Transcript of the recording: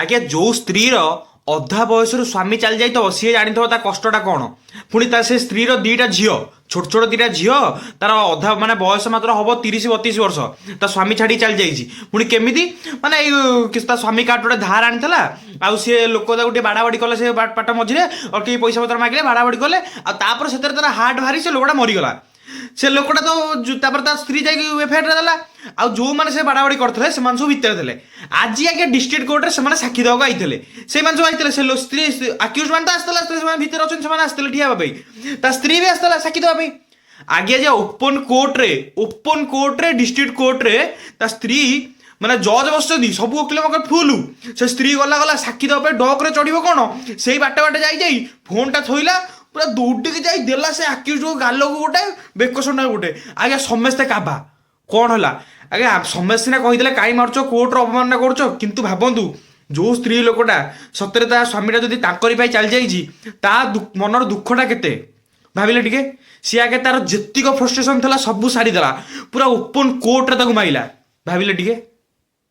ଆଜ୍ଞା, ଯୋଉ ସ୍ତ୍ରୀର ଅଧା ବୟସରୁ ସ୍ୱାମୀ ଚାଲି ଯାଇଥିବ, ସିଏ ଜାଣିଥିବ ତା କଷ୍ଟଟା କ'ଣ। ପୁଣି ତା ସେ ସ୍ତ୍ରୀର ଦିଟା ଝିଅ, ଛୋଟ ଛୋଟ ଦିଟା ଝିଅ। ତାର ଅଧା ମାନେ ବୟସ ମାତ୍ର ହବ 30-32 ବର୍ଷ, ତା ସ୍ୱାମୀ ଛାଡ଼ି ଚାଲି ଯାଇଛି। ପୁଣି କେମିତି? ମାନେ ଏଇ ତା ସ୍ୱାମୀ କାହାଠୁ ଗୋଟେ ଧାର ଆଣିଥିଲା, ଆଉ ସିଏ ଲୋକ ତାକୁ ଟିକେ ବାଡ଼ାବାଡ଼ି କଲେ। ସେ ପାଟ ମଝିରେ ଆଉ କେହି ପଇସା ପତ୍ର ମାଗିଲେ, ବାଡ଼ାବାଡ଼ି କଲେ। ଆଉ ତାପରେ ସେଥିରେ ତାର ହାର୍ଟ ବାହାରି ସେ ଲୋକଟା ମରିଗଲା। ସେ ଲୋକଟା ତ ତାପରେ ତା ସ୍ତ୍ରୀ ଯାଇକି ଏଫଆଇଆର ଦେଲା। ଆଉ ଯୋଉମାନେ ସେ ବାଡ଼ାବାଡ଼ି କରିଥିଲେ, ସେମାନେ ସବୁ ଭିତରେ ଥିଲେ। ଆଜି ଆଜ୍ଞା ଡିଷ୍ଟ୍ରିକ୍ଟ କୋର୍ଟରେ ସେମାନେ ସାକ୍ଷୀ ଦେବାକୁ ଆଇଥିଲେ। ସେଇମାନେ ସବୁ ଆଇଥିଲେ। ସେ ସ୍ତ୍ରୀ ଆକ୍ୟୁଜ ମାନେ ତ ଆସିଥିଲା, ସେମାନେ ଭିତରେ ଅଛନ୍ତି, ସେମାନେ ଆସିଥିଲେ ଠିଆ ହେବା ପାଇଁ। ତା ସ୍ତ୍ରୀ ବି ଆସିଥିଲା ସାକ୍ଷୀ ଦେବା ପାଇଁ। ଆଜ୍ଞା, ଯେ ଓପନ କୋର୍ଟରେ ଡିଷ୍ଟ୍ରିକ୍ଟ କୋର୍ଟରେ ତା ସ୍ତ୍ରୀ, ମାନେ ଜଜ୍ ବସିଛନ୍ତି, ସବୁ ଓକିଲ ମକର ଫୁଲୁ। ସେ ସ୍ତ୍ରୀ ଗଲା ଗଲା ସାକ୍ଷୀ ଦେବା ପାଇଁ, ଡକରେ ଚଢ଼ିବ କ'ଣ, ସେଇ ବାଟେ ବାଟେ ଯାଇ ଯାଇ ଫୋନଟା ଥୋଇଲା, ପୁରା ଦୌଡ଼ିକି ଯାଇ ଦେଲା ସେ ଆକ୍ୟୁଜକୁ ଗାଲକୁ ଗୋଟେ, ବେକ ସଣ୍ଡା ଗୋଟେ। ଆଜ୍ଞା, ସମସ୍ତେ କାବା। କ'ଣ ହେଲା ଆଜ୍ଞା? ସମସ୍ତେ ସିନା କହିଦେଲେ, କାଇଁ ମାରୁଛ, କୋର୍ଟର ଅବମାନନା କରୁଛ। କିନ୍ତୁ ଭାବନ୍ତୁ, ଯୋଉ ସ୍ତ୍ରୀ ଲୋକଟା ସତରେ ତା ସ୍ୱାମୀଟା ଯଦି ତାଙ୍କରି ପାଇଁ ଚାଲିଯାଇଛି, ତା ମନର ଦୁଃଖଟା କେତେ ଭାବିଲେ ଟିକେ। ସିଏ ଆଗେ ତାର ଯେତିକ ଫ୍ରଷ୍ଟ୍ରେସନ ଥିଲା, ସବୁ ସାରିଦେଲା। ପୁରା ଓପନ କୋର୍ଟରେ ତାକୁ ମାଇଲା। ଭାବିଲେ ଟିକେ।